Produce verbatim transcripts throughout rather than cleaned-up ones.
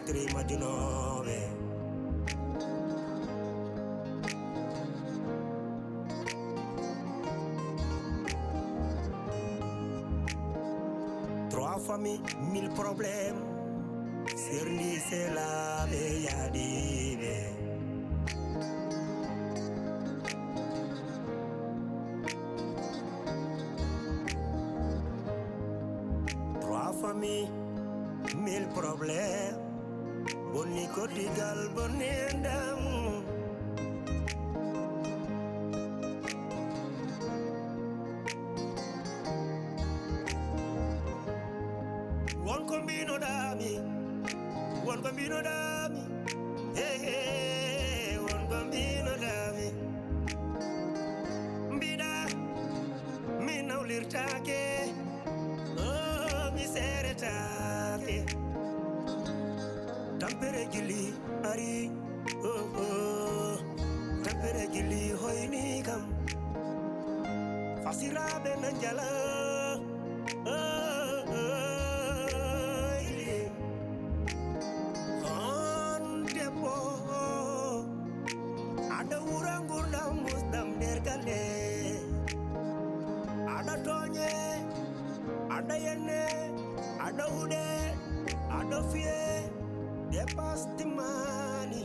Trima junooɓe. Trois familles, mille problèmes. Serndi selaaɓe yaadiiɓe. Trois familles, mille problèmes. Bonni koddigal, bonni enɗam. Won ko mbinoɗaami, won ko mbinoɗaami. Hey, hey, won ko mbinoɗaami. Mbiɗa mi nawlirtaake, oh, mi seeretaake. Tampere jilli ari, oh, oh. Tampere jilli hoyni kam. Fasiraaɓe na njala, oh, oh, oh. On debbo, aɗa wura ngurdam musɗam nder galle. Aɗa tooñe, aɗa yenne, aɗa huɗe, aɗa fiye, dépasse timmaani.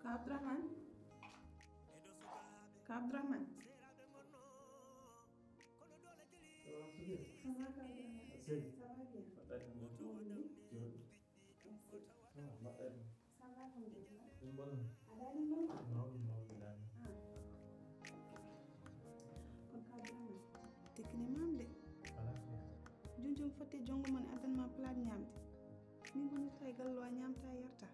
Ka Abdourahmane? Ka Abdourahmane? Ça va, Ka Abdourahmane? Ça va bien. Merci. Ça va, alhamdulillah. A daali noon? Mawɗum, mawɗum daali. Ah. Kono Ka Abdourahmane, tekkini maam de. Alaa fiya. Jooni jooni fotte jonngo mon addan ma plat ñaamde. Min ngonirta e galle o, a ñaamta, a yarta.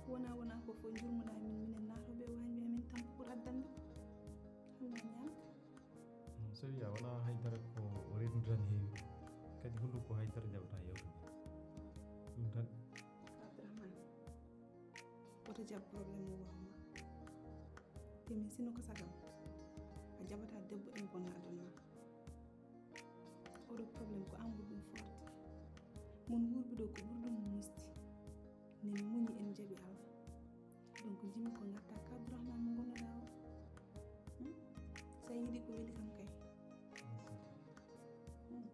Ko wona wona ko fof njurmoɗa min, minen naatooɓe e waañ ɓe, min tampa pour addande. Hannde a ñaamta. Mm, Sofiya, wona haydara ko o reenude tan heewi. Kadi hunnduko ko haydara jaɓata yewtude. Ɗum tan. Abdourahmane, woto jaɓ problème o waaw ma. Te min sinno ko sagam, a jaɓata debbo en bonna aduna ma. Oɗo problème ko an ɓuri ɗum forte. Mon wuurɓe ɗo ko ɓuri ɗum muusde. Min muñi en jaɓi Allah. Donc, jimi ko ngatta Ka Abdourahmane mo ngonnoɗa o. Hmm? So a yiɗi ko weli kam kay. Hmm.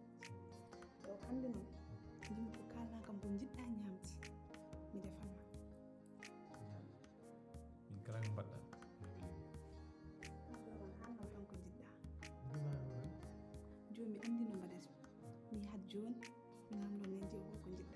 Ɗo hannde noon, jimi ko kalna kam ko njiɗɗa ñaamde. Mi defan ma. Min kala ko mbaɗɗa. Abdourahmane, hannde tan ko njiɗɗa. Jooni mi anndi no mbaɗata. Mi yahat jooni, mi namndo men jeewo ko njiɗɗa.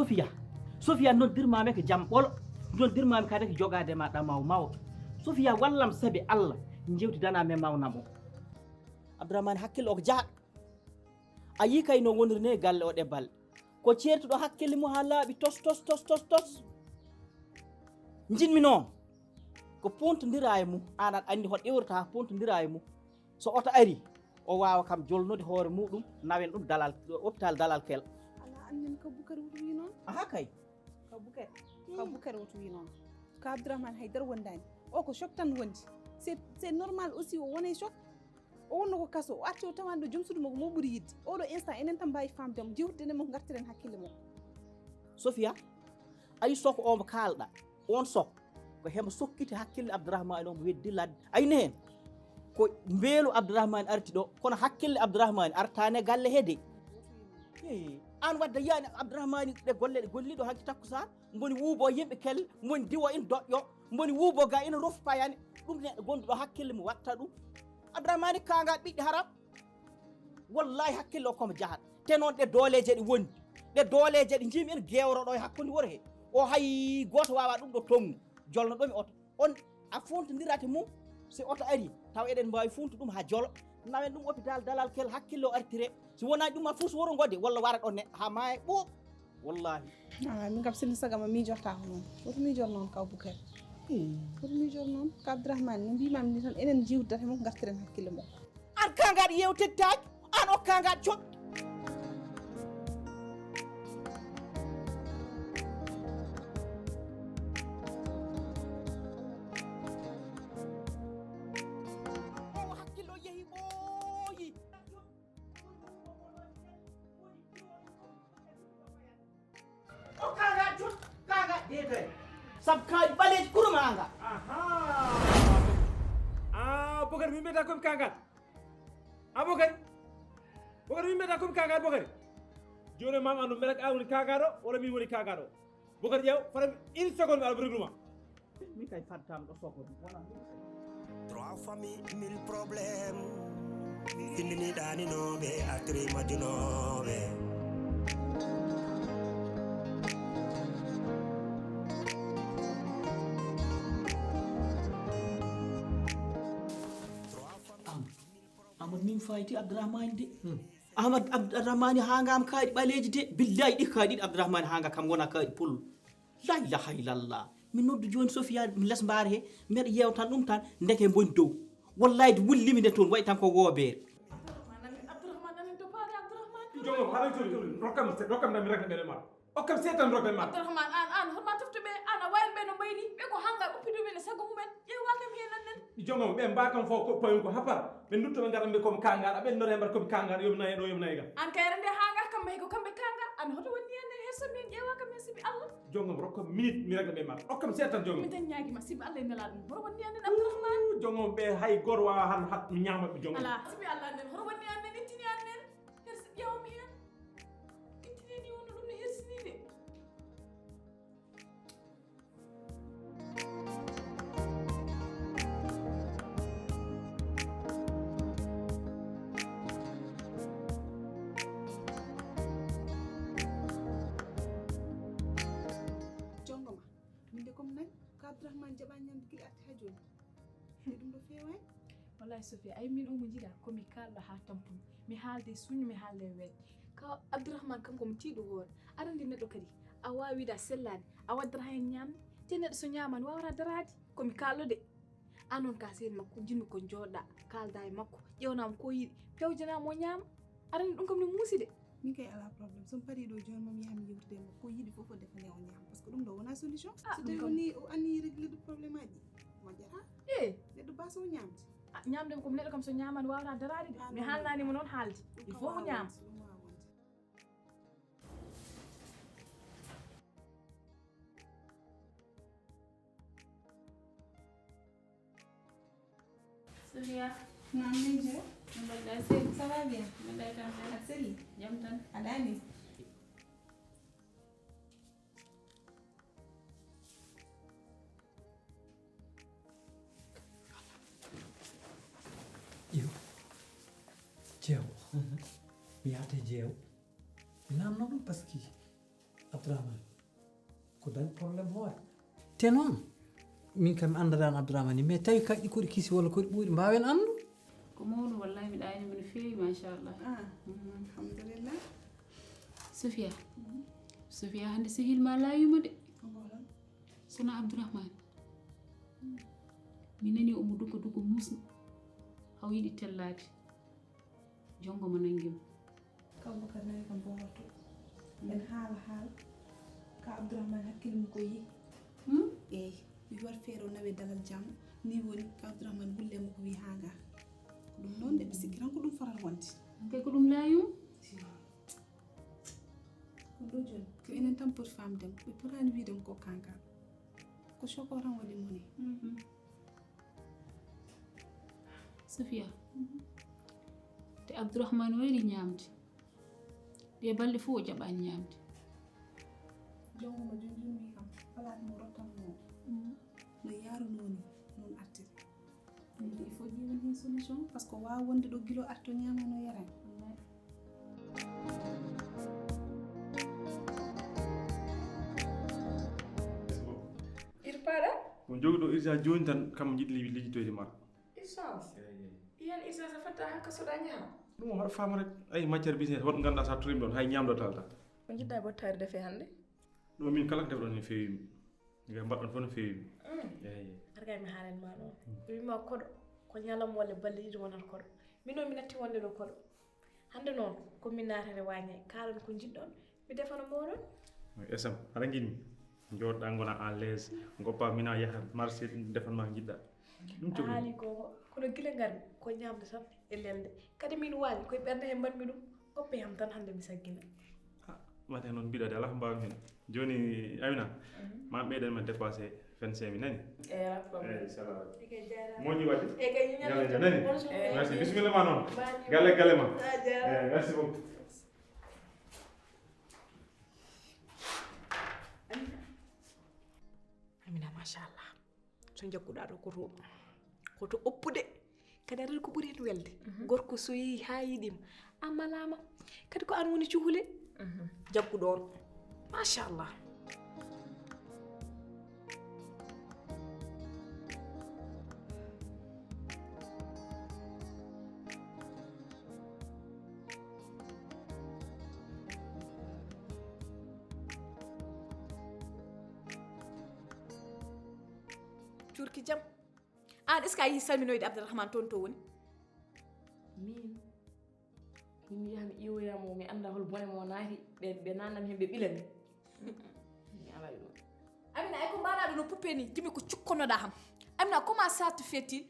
Sofiya, Sofiya, noddirmaami ko jam ɓolo, noddirmaami kadi ko jogaade ma ɗamaw maw. Sofiya, wallam sabi Allah, njewtidana men mawnam o. Abdourahmane, hakkille o ko jahɗo. A yii kay no woniri ne galle o ɗe balɗe. Ko ceertuɗo hakkille mum haa laaɓi tos, tos, tos, tos, tos. Njiɗmi noon ko pontondira e mum, aan aɗa anndi hoto iwrata pontondira e mum. So oto ari, o waawa kam jolnude hoore muɗum, nawen ɗum dalal, hôpital Dalal Kel. Alaa annden ko Bukar woto wi noon. Aha kay. Ko Bukar, ko Bukar woto wi noon. Ko Abdourahmane haydara wondaani. O ko choc tan wondi. C'est, c'est normal aussi o wona e choc. O wonno ko kaso, o arti o tawani ɗo joom suudu makko mo ɓuri yidde. Oɗo instant enen tan mbawi famde mo, jewtiden e makko, gartiren hakkille mum. Sofiya, ayi soko omo kalɗa, on soko, ko hemo sokkiti hakkille Abdourahmane, omo weddi ladde. Ayni hen, ko mbeelu Abdourahmane arti ɗo, kono hakkille Abdourahmane artani e galle he de. Eyi, an wadde yiyani Abdourahmane ɗe golle ɗe golliɗo hanki takkusaan, mboni wuubo yimɓe kel, mboni diwo in doƴƴo, mboni wuubo ga ina rofu payani, ɗum neɗɗo gonduɗo hakkille mo watta ɗum. Abdourahmane kanga ɓiɗɗo haram. Wallahi hakkille o komo jahat. Te noon ɗe dooleeje ɗi woni. Ɗe dooleeje ɗi njiimi en gewro ɗo e hakkunde wuro he. O hay gooto waawa ɗum ɗo tongu. Jolno ɗomi oto. On a funtindirate mum. Si oto ari, taw eɗen mbaawi funtu ɗum haa jolo. Nawen ɗum hôpital Dalal Kel hakkille o artire. Si wonani ɗum ma fus wuro ngo de, walla wara ɗon ne, haa maaya ɓuuɓ. Wallahi. Ah, min kam sinno saga ma miijortaako noon. Woto miijor noon kaw Bukar. Woto miijor noon. Ka Abdourahmane no mbiimami ni tan enen jiwdata mo ngartiren hakkille mo. An kangaɗo yewtettaaki, an o kangaɗo coɗ. O hakkillo yehi ɓooyi. O kanga jot, kanga dedere. Sab kaaji ɓaleeji kurum anga. Aha. Ah, Bokar, min mbiyata komi kangal. Ah, Bokar. Bokar, min mbiyata komi kangal, Bokar. Joni mam andu, mbeɗa ka woni kangaɗo, wala min woni kangaɗo. Bokar, ƴeew, fara une seconde, mi ala briguma. Min kay fadtam ɗo sokon. Wala. Trois familles, mille problèmes. Findini ɗaninooɓe, artiri majjunooɓe. Trois familles. Am, Amadou, min fayti Abdourahmane de. Hmm. Ahmad Abdourahmane hanga am kaaɗi ɓaleeji de. Billahi ɗi kaaɗi Abdourahmane hanga kam wona kaaɗi pullo. La ilaha illallah. Mi noddu jooni Sofiya mi les mbaare he, mbeɗa yeewtan ɗum tan, ndeke mboni dow. Wallahi ɗi wullimi nde toon, wayi tan ko woobeere. Abdourahmane, amin, Abdourahmane, amin, to paari Abdourahmane. Jogo, haɗa joli, joli. Rokkam, rokkam na mi ragna ɓeɗe ma. Okkam seetan roɓe ma. Abdourahmane, an, an, hoto ma toftu ɓe, an, a wayan ɓe no mbayni, ɓe ko hanga uppidu men e sago mumen, ƴeewa kam hen nan nen. Jogo, ɓe mba kam fof ko payon ko hapar, ɓe ndutto ɓe ngaɗa ɓe comme kangar, aɓe nore mbar comme kangar, yom nayi ɗo, yom nayi ga. An kay rende hanga kamɓe ko kamɓe kangar, an hoto wonni an nen hersa men, ƴeewa kam hen sibi Allah. Jongam rokka minute mi ragna ɓe ma. Okkam seetan jongam. Min tan ñaagi ma sibi Allah e nela ɗum, hoto wonni an nen Abdourahmane. Jongam ɓe hay gor wawa han hat mi ñama ɓe jongam. Ala, sibi Allah nen, hoto wonni an nen, ittini an nen, hersa ƴeewa mi hen. Kittini ni wonno ɗum no hersini de. Jongo ma, min de comme nan, ka Abdourahmane jaɓa ñamde gila arti ha joni. Te ɗum ɗo feewaani. Wallahi Sofia, ay min omo jiɗa ko mi kaalɗo haa tampumi. Mi haalde suñu, mi haalde weeƴ. Ka Abdourahmane kanko mo tiiɗo hoore. Aɗa anndi neɗɗo kadi, a waawi wiide a sellaani, a waddata heen ñaamde. Te neɗɗo so ñaamaani waawata daraade. Ko mi kaalɗo de. An noon ka sehil makko, njiɗmi ko njooɗɗa, kaalda e makko, ƴeewnaa mo ko yiɗi, pewjanaa mo o ñaama. Aɗa anndi ɗum kam ne muusi de. Min kay alaa problème. So mi parii ɗo jooni, maa mi yaha mi yewtida e makko. Ko yiɗi fof o defa nde o ñaama. Parce que ɗum ɗo wonaa solution. Ah, so tawii o nii, o anniyii réglude problème aji, moƴƴata. Eh. Neɗɗo baa so o ñaamde. Ah, ñaamde ko neɗɗo kam so ñaamaani waawataa daraade de. Ah, mi haalnaani mo noon haalde. Il faut o ñaama. Ɗum waawaa wonde. Sofia. Naam, Nejo. No mbaɗɗa, sehil? Ça va bien. Mbaɗɗa e tampere? Aɗa selli? Jam tan. A ɗaani? Iyo. Jeewo. Mi yaata e jeewo. Mi naamno ɗum parce que Abdourahmane ko dañ problème hoore. Te noon, min kam mi anndataan Abdourahmane, mais tawi kaƴƴi koɗi kisi walla koɗi ɓuuɗi, mbaawen anndu. Ko mawɗum, wallahi mi ɗaanima no feewi, machallah. Ah, mhm, alhamdulillah. Sofia. Mhm. Sofia, hannde sehil ma laayuma de. Ko mawɗum. Sona Abdourahmane. Mi nani omo duko duko musno. Haw yiɗi tellaade. Jongo mo nangi mo. Ka Aboubacar nani kam booroto. En haala haala. Ka Abdourahmane hakkille mum ko yi. Hmm? Eey. Mi war feere o nawe dalal jam. Ni woni ka Abdourahmane wulle mo ko wi haa ga. Ko ɗum noon de, mi sikki tan ko ɗum fotata wonde. Kay ko ɗum laayum. Ko ɗo jooni, ko enen tan poti faamde mo. Ɓe potaani wiide mo ko kanka. Ko choc o tan waɗi mo ni. Mhm. Sofia, te Abdourahmane wayri ñaamde. Ɗe balɗe fof o jaɓaani ñaamde. Jongo mo jooni jooni wi kam, palaat mo rottanno. Mhm. No yaarunoo ni, noon artiri. Ɗum il faut ƴeewen heen solution, parce que waawa wonde ɗo gilo arto ñaama no yara. Wallaay. Waɗa? Mo jogi ɗo urgence jooni tan, kam jiɗi li-, lijjitoyde ma. Urgence? Yan urgence a fatta haka soɗa ñaha? Ɗum o haɗa faama rek. Ay matière business, woɗ ngannduɗaa sa torii ɗon, hay ñaamdo talta. Ko jiɗɗa bottaari defe hannde? Ɗo min kala ko defɗon ne feewi mi. Nga mbaɗɗon fof no feewi mi. Eyi. Arga mi haalen ma ɗon. Ɓe wima koɗo, ko ñalam walla balɗe ɗiɗi wonata koɗo. Min o mi natti wonde ɗo koɗo. Hannde noon, ko min naatata waañe, kaalon ko njiɗɗon, mi defana mooɗon. Esam, aɗa njiɗmi? Njooɗɗa ngona en l'aise, ngoppa mina yaha marché defan ma ko njiɗɗa. Ɗum cohli. Haali ko, kono gila ngarmi, ko ñaamde tan e lelde. Kadi min waawi, koye ɓernde he mbaɗmi ɗum, ngoppe yam tan hannde mi saggina. Mate noon mbiɗa de alaa ko mbaawmi heen. Jooni Amina, ma ɓeyden ma dépassé vingt-cinq mille nani? Eyi, alaa problème. Eyi, salaam. Eke jaaraama. Moƴƴi waɗde. Eke ñande nani? Merci. Bisimilla ma noon. Galle galle ma. Eyi, merci beaucoup. Amina, machallah. So njagguɗaa ɗo ko to, ko to oppude. Kadi aɗa ko ɓuri heen welde. Gorko so yehi haa yiɗima, a malaama. Kadi ko an woni cuhule. Jaggu ɗoon. Machallah. Cuurki jam. Aan est-ce que a yii salminoyde Abdourahmane toon to woni? Min min mi yaha mi ƴiwoya mo mi annda hol bone mo naati ɓe ɓe nannam heen ɓe ɓilami mi alay ɗum. Amina, ay ko mbaɗaɗo no poupée ni, jimi ko cukkonoɗa ham. Amina, comment ça te fait-il?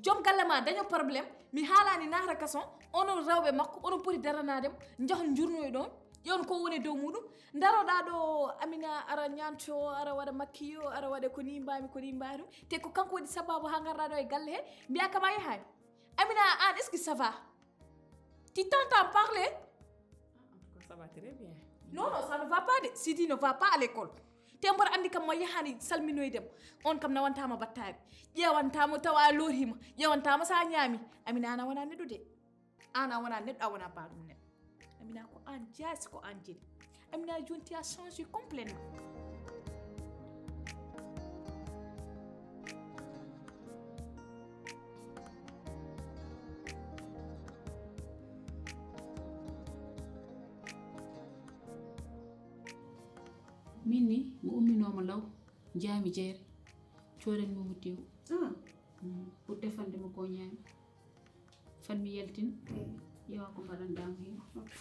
Joom galle ma daño problème, mi haalani nahra kason, onon rewɓe makko onon poti daranade mo, jahon jurnoy ɗon, ƴeewn ko woni dow muɗum. Daroɗa ɗo Amina, ara ñanto, ara waɗa makkiyo, ara waɗa ko ni mbami ko ni mbami ɗum. Te ko kanko waɗi sababu ha garɗa ɗo e galle he, mbiya kam a yahani. Amina, an est-ce que ça va? Tu t'entends parler? En tout cas, ça va très bien. Non, non, ça ne va pas de. Sidi ne va pas à l'école. Te mboɗo anndi kam mo yahani salminoyde mo. On kam nawantama battari. Ƴeewantamo tawa a lorima. Ƴeewantama sa ñaami. Amina, an a wona neɗɗo de. An a wona neɗɗo, a wona baɗum neɗɗo. Amina, ko an jaasi, ko an jeli. Amina, joni tu as changé complètement. Min ni mi umminooma law, njaami jeere, coodanmi mo tew. Ah. Mm. Pour defande mo ko o ñaami. Fat mi yaltin, ƴeewa ko mbaɗanɗaa mo heen. Ok.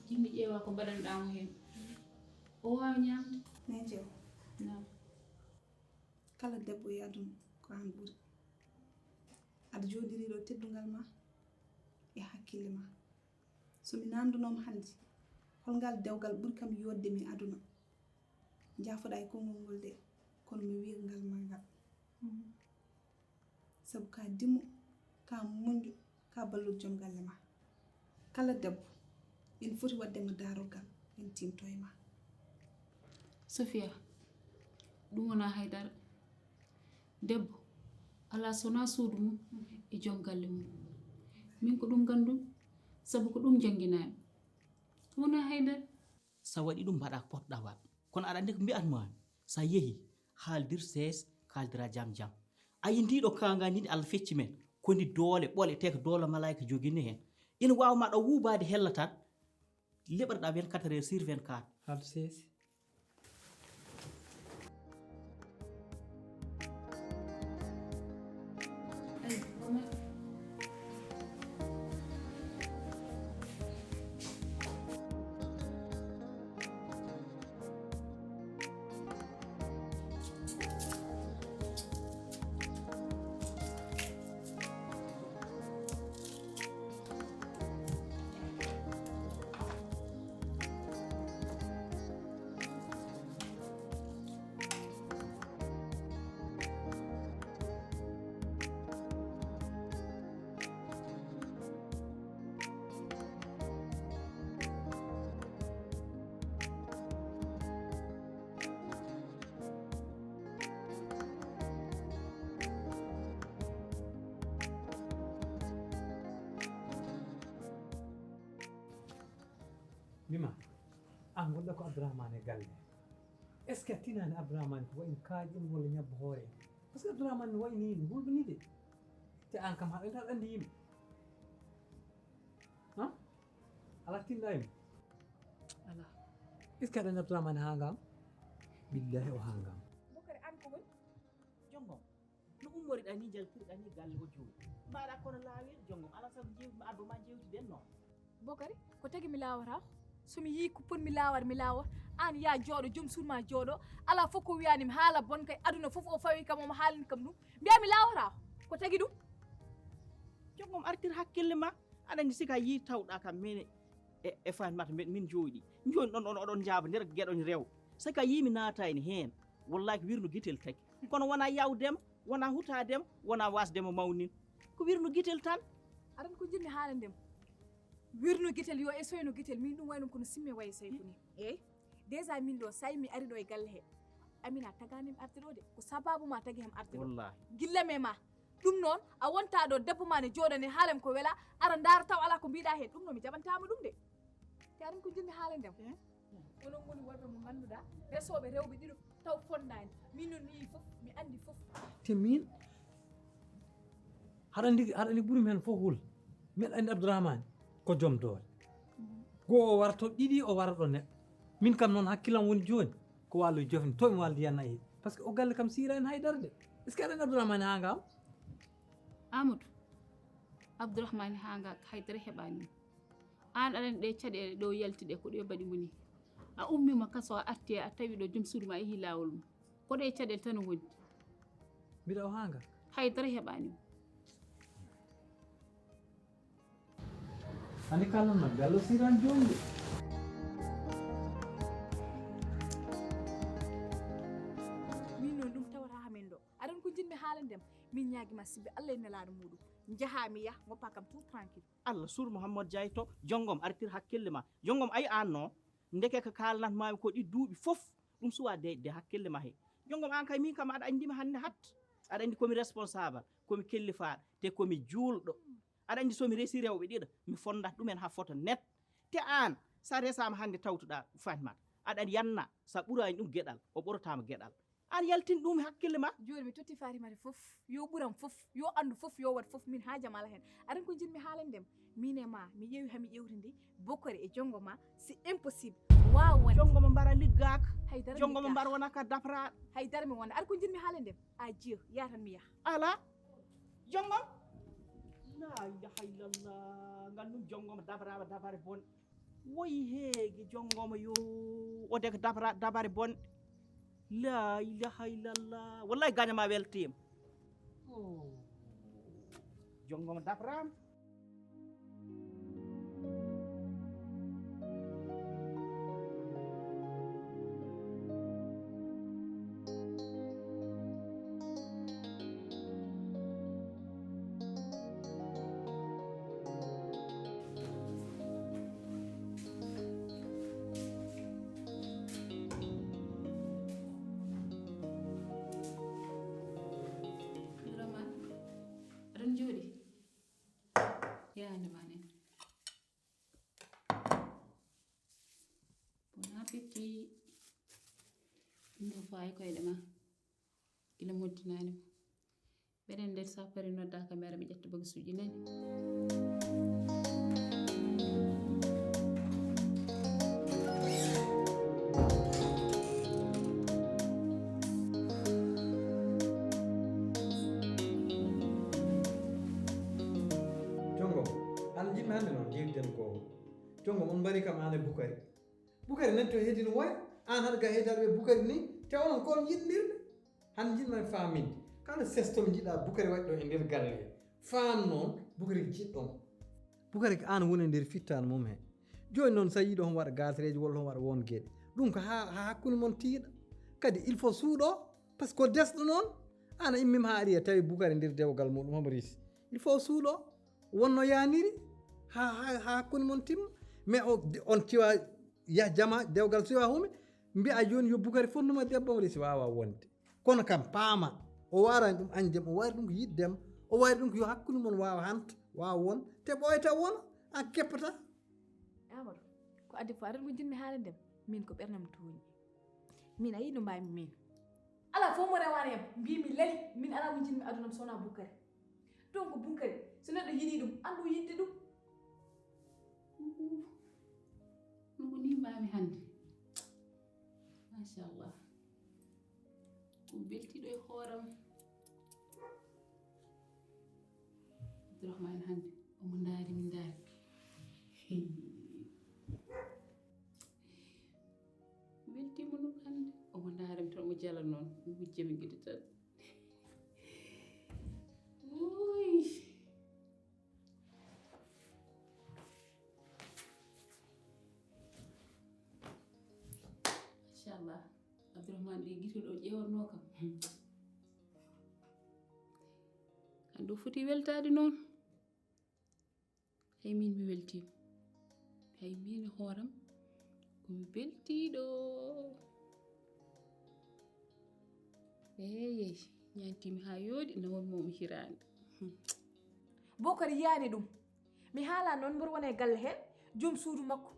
Jimmi ƴeewa ko mbaɗanɗaa mo heen. O waawa ñaamde. Min jew. Naam. Kala debbo e aduna ko aan ɓuri. Aɗa jooɗiri ɗo teddungal ma e hakkille ma. So mi naamndunooma hannde, hol ngal dewgal ɓuri kam yooɗde mi aduna? Njaafoɗaa e konngol ngol de, kono mi wiya ngal ma ngal. Sabu ka dimo, ka muñƴo, ka balluɗo joom galle ma. Kala debbo ina foti waɗde ma daarorgal, ina tiimto e ma. Sofia, ɗum wonaa hay dara. Debbo alaa so wonaa suudu mum e joom galle mum. Min ko ɗum nganndumi, sabu ko ɗum njannginaa-mi. Ɗum wonaa hay dara. So a waɗii ɗum, mbaɗaa ko potɗaa waɗ. Kono aɗa anndi ko mbiyatnoo-mi, so a yehii, haaldir sees, kaaldira jam jam. A yii ndiiɗo kaangaani ndi Allah fecci men, ko ndi doole ɓole, te ko doole malaayka joginii heen. Ina waawa ma ɗo wuubaade hella tan, leɓrɗaa vingt-quatre heures sur vingt-quatre. Haal sees. Mima, an gonɗo ko Abdourahmane e galle. Est-ce que a tinaani Abdourahmane ko wayi no kaaƴi en walla ñabba hoore en? Parce que Abdourahmane no wayi ni no hulɓini de. Te an kam haɗa haɗa anndi yimɓe. Han? Ala tinɗa yimɓe. Ala. Est-ce que aɗa anndi Abdourahmane haanga am? Billahi o haanga am. Bokari, an ko woni? Jonngom. No ummoriɗa ni, njaltirɗa ni galle o jooɗi. Mbaɗa kono laawir, jonngom. Ala sabu jeew-, addu ma jeewtiden noon. Bokari, ko tagi mi laawata? So mi yii ko potmi laawar, mi laawor. An ya jooɗo, joom suudu ma jooɗo. Ala fof ko wiyaani mi haala bon kay aduna fof o fawi kam, omo haalini kam ɗum. Mbiya mi laawata? Ko tagi ɗum? Jonngom, artir hakkille ma. Aɗa anndi sika yii tawɗa kam mene e, e Fatimata mbeɗa min jooɗi. Jooni ɗon on oɗon njaaba nder geɗon rew. Sika yii mi naatayni heen. Wallahi ko wirnu gitel tagi. Kono wona yawdema, wona hutadema, wona wasdema mawnin. Ko wirnu gitel tan. Aran ko jinmi haalande mo. Wirnu gitel yo e soyno gitel, min ɗum wayno kono simme waye sayko ni. Eyyi. Déjà min ɗo say mi ari ɗo e galle he. Amina taganim arde ɗo de. Ko sababu ma tagi hem arde ɗo. Wallahi. Gilla me ma. Ɗum noon a wonta ɗo debbo ma ne jooɗane haalam ko wela, ara ndaara taw ala ko mbiɗa heen. Ɗum noon mi jaɓantama ɗum de. Te aran ko jinmi haalande mo. Onon ngoni worɓe mo ngannduɗaa resooɓe rewɓe ɗiɗo taw fonnaani. Min noon mi yii fof, mi anndi fof. Te min, haɗa anndi, haɗa anndi ɓuri men fof hul. Min anndi Abdourahmane ko joom doole. Goo o wara to ɗiɗi, o wara ɗo neɗɗo. Min kam noon hakkillam woni jooni ko waallude jofni, to mi waaldi yana e. Parce que o galle kam siira en haydara de. Est-ce que aɗa anndi Abdourahmane haa ngam? Amadou, Abdourahmane haa ngam haydara heɓaani mo. Aan aɗa anndi ɗe caɗeele ɗo yalti ɗe ko ɗe mbaɗi mo ni. A ummiima kaso a arti a tawi ɗo joom suudu ma yehi laawol mum. Ko ɗe caɗeele tan o wondi. Mbiɗa o haa ngam? Haydara heɓaani mo. Ani kala no bello siran jonde. Min noon ɗum tawata hamin ɗo. Aɗa anndi ko jinmi haalande ma. Min ñaagi ma sibbi Allah e nelaaɗo muɗum. Njaha mi yah, ngoppa kam tout tranquille. Allah suur Mouhammad Diaye to, jonngom artir hakkille ma. Jonngom ay aan no, ndeke ko kaalanat maami ko ɗi duuɓi fof, ɗum suwa de, de hakkille ma he. Jonngom aan kay min kam aɗa anndi mi hannde hat. Aɗa anndi ko mi responsable, ko mi kellifaaɗo, te ko mi juulɗo. Aɗa anndi so mi resi rewɓe ɗiɗo, mi fonndat ɗumen haa fota net. Te aan, sa resaama hannde tawtuɗaa Fatimata. Aɗa yanna, sa ɓuraani ɗum geɗal, o ɓorotaama geɗal. Aan yaltin ɗum hakkille ma. Jooni mi totti Fatimata fof, yo ɓuram fof, yo anndu fof, yo waɗ fof, min haajam ala heen. Aɗa anndi ko njiɗmi haalande ma? Min e ma, mi ƴeewi haa mi ƴeewtidi, Bokari e jonngo ma, c'est impossible. Waaw wonde. Jonngo mo mbara liggaaka. Haydara mi liggaaka. Jonngo mo mbara wona ka dapraɗo. Haydara mi wonde. Aɗa anndi ko njiɗmi haalande ma? Adieu, yaa tan mi yaha. Ala. Jonngo. La ilaha illallah. Ngal ɗum jonngo mo dabraama dabare bonɗe. Woyi heege jonngo mo yo. O de ko dabra-, dabare bonɗe. La ilaha illallah. Wallahi gaño ma weltiima. Oh. Jonngo mo dabraama. Abdourahmane, aɗa jooɗi? Yaande ma nen. Bon appétit. Ɗum ɗo fawi koyɗe ma. Gila moddinani mo. Mbeɗen nder sappo ari nodda kamera mi ƴetta bagasuuji nani. Jongo, an jiɗmi hannde noon jeewtiden ko. Jongo, on mbari kam aan e Bukari. Bukari nan to heedi no woya, aan haɗa ga heedaade ɓe Bukari ni, te onon ko on yiɗndirde. Hannde njiɗmi faaminde, kala sesto mo njiɗa Bukari waɗi ɗo e nder galle he, faam noon Bukari ko jiɗɗo mo. Bukari ko aan woni e nder fittaandu mum he. Jooni noon, so a yii ɗo homo waɗa gasareeji walla homo waɗa won geɗe, ɗum ko haa, haa hakkunde mon tiiɗa. Kadi il faut suuɗo, parce que ko desɗo noon, aan a immiima haa ari a tawi Bukari nder dewgal muɗum homo risi. Il faut suuɗo, won no yaaniri, haa, haa, haa hakkunde mon timma. Mais o, on ciwa yah jama dewgal siwa hume, mbiya jooni yo Bukari fonnuma debbo mo risi, waawaa wonde. Kono kam paama, o waaraani ɗum añde am, o waari ɗum ko yiɗde am, o waari ɗum ko yo hakkunde mon waawa hanta, waawa won, te ɓooyata wona, aan keppata. Amadou, Ko addi fof aɗa mo jinmi haalande am. Min ko ɓernam tooñi. Min a yii no mbaami min. Alaa fof mo rewaani am. Mbiimi leli. Min alaa mo jinmi aduna am so wonaa Bukari. Donc Bukari, so neɗɗo yiɗii ɗum, anndu yiɗde ɗum. No ko nii mbaami hannde. Machallah. Ko beltiiɗo e hooram. Abdourahmane hannde omo ndaari mi ndaari. Weltiima ɗum hannde omo ndaara mi tan omo jala noon mi wujje mi gidi tan. Uy. Machallah. Abdourahmane ɗe gite ɗo ƴeewatnoo kam. Hannde o foti weltaade noon. Hay min mi weltiima. Hay min e hooram ko mi beltiiɗo. Eyey, ñaantiimi haa yooɗi nawol mo mi hiraani. Bokar yiyaani ɗum. Mi haalaa noon mboɗo wona e galle heen, joom suudu makko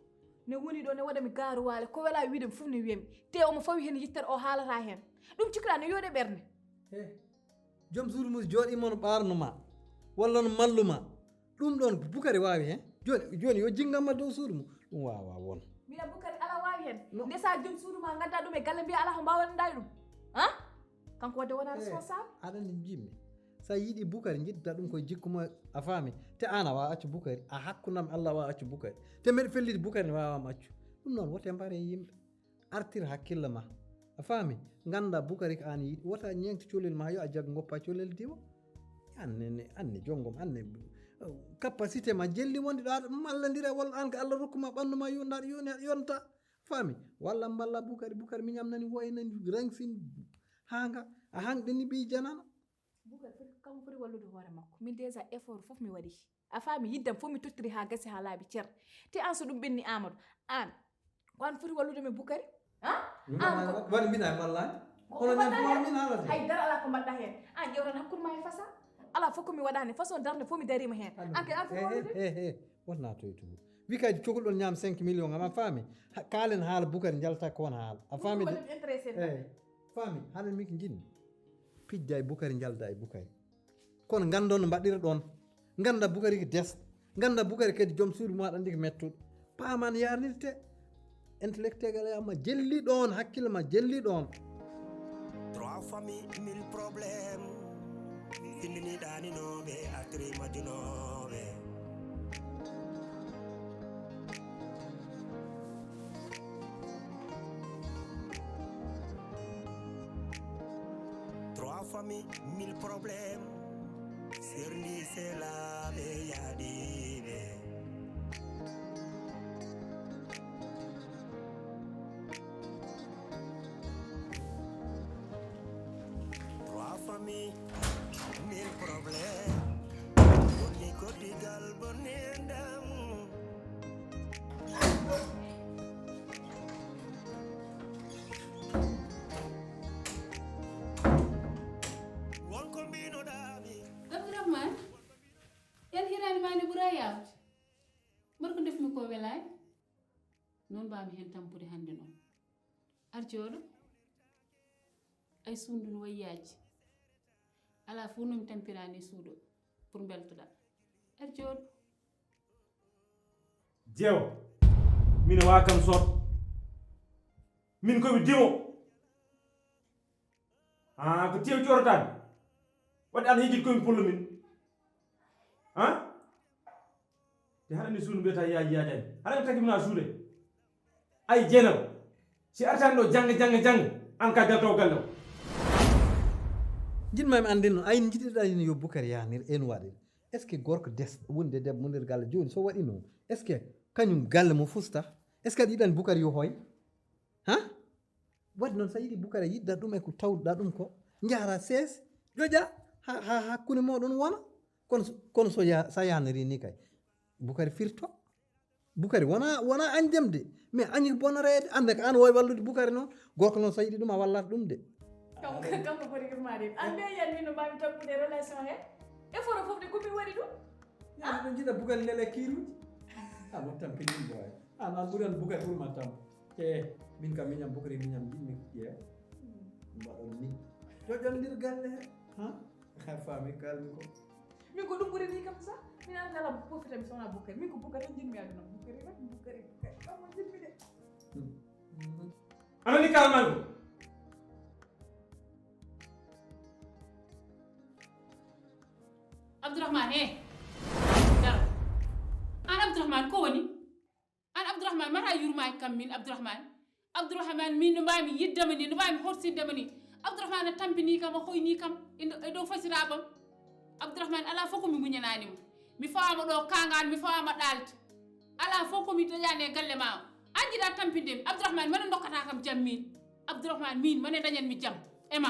ne woni ɗo ne waɗa mi gaaruwaale, ko welaa wiide mi fof ne wiyami. Te omo fawi heen yittere o haalata heen. Ɗum cikkuɗaa ne yooɗe ɓernde. He, joom suudu mum jooɗiima no ɓaarno ma walla no mallu ma. Ɗum ɗoon Bukari waawi heen. Jooni jooni yo jinngamma dow suudu mum. Ɗum waawaa won. Mbiɗa Bukari alaa waawi heen. Ndesaa joom suudu ma ngaddaa ɗum e galle mbiyaa alaa ko mbaawanɗaa e ɗum. Han? Kanko waɗde wonaa responsable. Aɗa anndi jimmi. So a yiɗii Bukari njiɗda ɗum koye jikku ma a faami. Te aan a waawaa accu Bukari. A hakkunde am e Allah a waawaa accu Bukari. Te mbeɗa felliti Bukari ne waawaa mi accu. Ɗum noon wote mbare e yimɓe. Artir hakkille ma. A faami? Nganndaa Bukari ko aan yiɗi. Wota ñeeŋtu colel ma yo a jag ngoppa colel diwa. Anne ne anne jonngom anne capacité ma jelli wonde ɗo aɗa mallondira walla aan ko Allah rokku ma ɓanndu ma yo ndaar yoni aɗa yonta. Faami? Walla mballa Bukari Bukari miñam nani woynani rangsin haa nga a hanɗini ɓiy janana. Bukar foti kanko foti wallude hoore makko min déjà effort fof mi waɗi. A faami yiddam fof mi tottiri haa gasi haa laaɓi cer. Te aan so ɗum ɓenni Amadou aan ko aan foti wallude mi Bukari. An ko waɗi mbiɗa e wallani kono ñam fof min haalata hay dara alaa ko mbaɗɗa heen. An ƴewtan hakkunde ma e fasa. Alaa fof ko mi waɗani façon darde fof mi darima heen. An kay an foti wallude. He he wona toytugo wi kay cokol ɗon ñaam cinq million am a faami. Kaalen haala Bukari njalta ko won haala a faami de. Eyi faami haɗa min ko jinmi pijja e Bukari njalda e Bukari. Kono nganndon no mbaɗɗira ɗoon. Ngannda Bukari ko desɗo. Ngannda Bukari kadi joom suudu mum aɗa anndi ko mettuɗo. Paaman yarnirte. Intellectuel ma jelli ɗoon hakkille ma jelli ɗoon. Trois familles, mille problèmes. Findini ɗaninooɓe, artiri majjunooɓe. Trois familles, mille problèmes. Serndi selaɓe yaɗiɓe. Trois familles, mille problèmes. Bonni koddigal bonni endam. Wonko mbinoɗami. Abdourahmane, yalhirani ma nde ɓura yawde. Mbaɗa ko ndefmi ko welaani. Noon mbaami heen tampude hannde noon. Ar jooɗo. Ay suudu no wayi yaaji. Alaa fof no mi tampiraani e suudu pour mbeltoɗaa. Ar jooɗo. Jeewo, min e waa kam soot. Min ko mi dimo. Haa ko tew ƴoototaami. Waɗde aɗa yejjit komi pullo min. Haa? Te haɗa ni suudu mbiyata yaaji yaajani. Haɗa taki mina suude. Ay jeenam. Si artani ɗo jannga jannga jannga an ka jaltaw galle o. Jiɗmami anndin noon ayin jiɗirɗa yin yo Bukari yahnir en waɗir. Est ce que gorko des wonde debbo mo nder galle jooni so waɗi noon est ce que kañum galle mo fusta est ce que aɗa yiɗani Bukari yo hooy? Ha? Waɗi noon so a yiɗi Bukara yiɗda ɗum e ko tawduɗa ɗum ko, njahra sees, ƴoƴa haa haa hakkunde mooɗon wona. Kono so kono so ya so a yahnorii nii kay, Bukari firto. Bukari wona wona añdem de, mais añi bonoreede, annde ko aan waawi wallude Bukari noon, gorko noon so a yiɗi ɗum a wallat ɗum de. Kanko kanko foti yurmaade en. Aan mbiya yiyan min no mbaawmi tampude relation he. Effort o fof de ko min waɗi ɗum. Yaa ɗum jiɗa Bukari lele kiiruuji. A mo tampini ɗum boy. An, an ɓuri an Bukari ɓuri ma tam. E, min kam miñam Bukari miñam jiɗmi ƴeewa. Mbaɗon ni. Joƴondir galle he. Ha? Ha faami kalmi ko. Min ko ɗum ɓuri ni kam sa. Min an nala ko fitami sona Bukari. Min ko Bukari tan jiɗmi aduna. Bukari rek, Bukari, Bukari. Kam mo jiɗmi de. Hmm. Hmm. Anani kalmango. Abdourahmane, he. Daro. An Abdourahmane, ko woni? An Abdourahmane, mata yurmaaki kam min Abdourahmane. Abdourahmane, min no mbaami yiddema ni, no mbaami horsindema ni. Abdourahmane a tampini kam, a hoyni kam e ndo-, e dow fasiraaɓam. Abdourahmane, alaa fof ko mi muñanaani mo. Mi fawaama ɗo kaangaan, mi fawaama ɗaalde. Alaa fof ko mi dañaani e galle ma o. An jiɗa tampinde mi. Abdourahmane, mane ndokkata kam jam min. Abdourahmane, min, mane dañan mi jam e ma.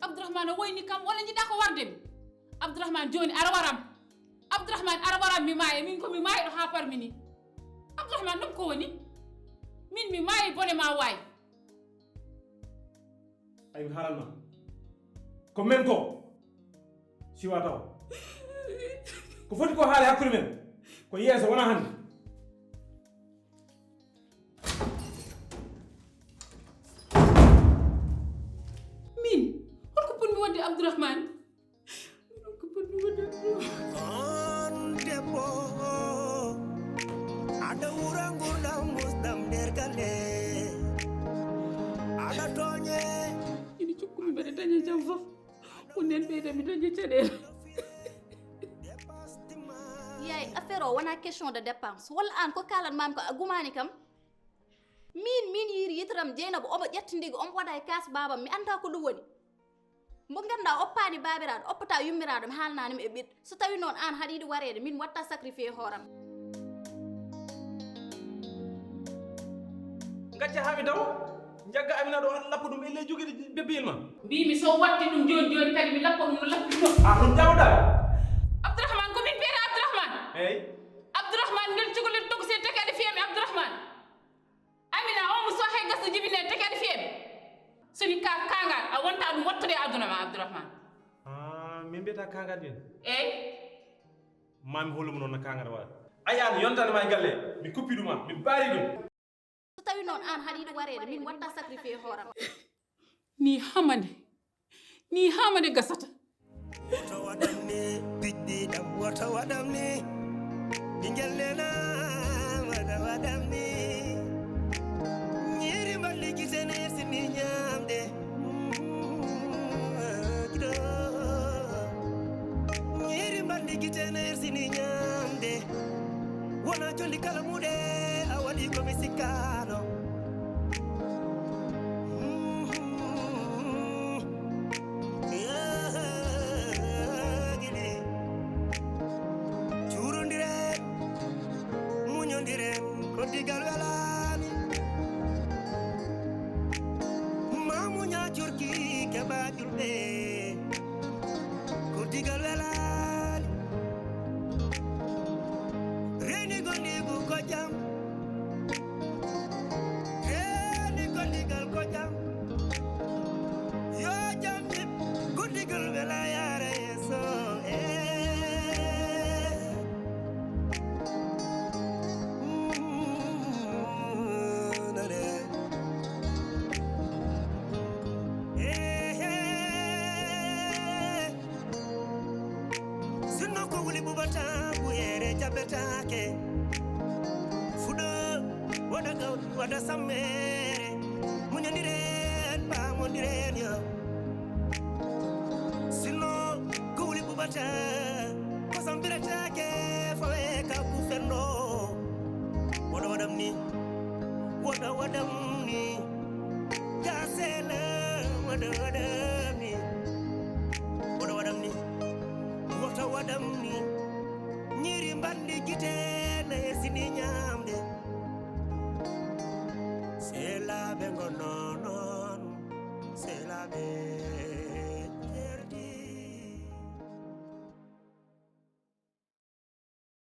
Abdourahmane, a woyni kam, walla jiɗa ko warde mi? Abdourahmane, jooni ara waram. Abdourahmane, ara waram mi maaya, min ko mi maayɗo haa parmi ni. Abdourahmane, ɗum ko woni? Min mi maayi bone ma waay. Ay, mi haalan ma. Ko men ko siwa taw. Ko foti ko haale hakkunde men. Ko yeeso wona hannde. Min, holko ponmi waɗde Abdourahmane? Min, holko ponmi waɗde Abdourahmane? On debbo, aɗa wura ngurdam musɗam nder galle. Aɗa tooñe. Ina cukkumi mbeɗa daña jam fof. Ko nden ɓeyda mi daña caɗeele. Yaay, affaire o wona question de dépense. Walla an ko kalan mam ko a gumani kam? Min, min yiiri yitaram Jeynaba, omo ƴetti ndiga, omo waɗa e kaas babam, mi anta ko ɗum woni. Mo ganduɗa oppaani baabiraaɗo, oppata yummiraɗo, mi haalnanimo e ɓiɗɗo. So tawi noon an haɗa yiɗi wareede, min watta sacrifié hooram. Gacce haa mi dawa, jagga Amina ɗo, lappa ɗum e ley jogiiɗo bebiyel ma. Mbimi so watti ɗum jooni jooni kadi mi lappa ɗum no lappi ɗum. Ah, ɗum jawɗa? Abdourahmane, ko min mbiyata Abdourahmane? Eyi. Abdourahmane, ngel cukalel tokosel teke aɗa fiya mi Abdourahmane. Amina, o mo so hay gaso jibine teke aɗa fiya mi. So mi ka kangal, a wonta ɗum wattude e aduna ma Abdourahmane. Ah, min mbiyata kangal min? Eyi. Ma mi hollumo noon no kangal waɗa. Ay an, yontande ma e galle, mi kuppi ɗum ma, mi baari ɗum. So tawi noon an haɗa yiɗi wareede, min watta sacrifié hooram. Ni hamande, ni hamande gasata. Woto waɗam ni, bigɗi ɗam, woto waɗam ni. Ɓingel nena, woto waɗam ni. Ñiiri mballi gite ne sini ñaamde. Gido. Ñiiri mballi gite ne sini ñaamde. Wona jolli kala muɗe, a waɗi ko mi sikkaano. Cuurondiren, muñondiren, ko digal welaani. Ma muña curki keɓa julɓe, ko digal welaani. Reeni gondigu ko jam. Reeni gondigal ko jam. Yo jam yib, gondigal wela yaara yeeso. Eh. Mm, nane. Eh, eh. Sinno ko wuli ɓuɓata, ɓuyeere jaɓetaake. Fuɗo, waɗa gawri, waɗa sammeere. Muñondiren, paamondiren yo. Sinno ko wuli ɓuɓata, ko sambiretaake, fawe ka ku fenno. Woɗa waɗam ni, woɗa waɗam ni. Gasela, woɗa waɗam ni. Woɗa waɗam ni. Woto waɗam ni. Ñiiri mbanndi gite ne sini ñaamde. Selaaɓe ngonno noon. Selaaɓe.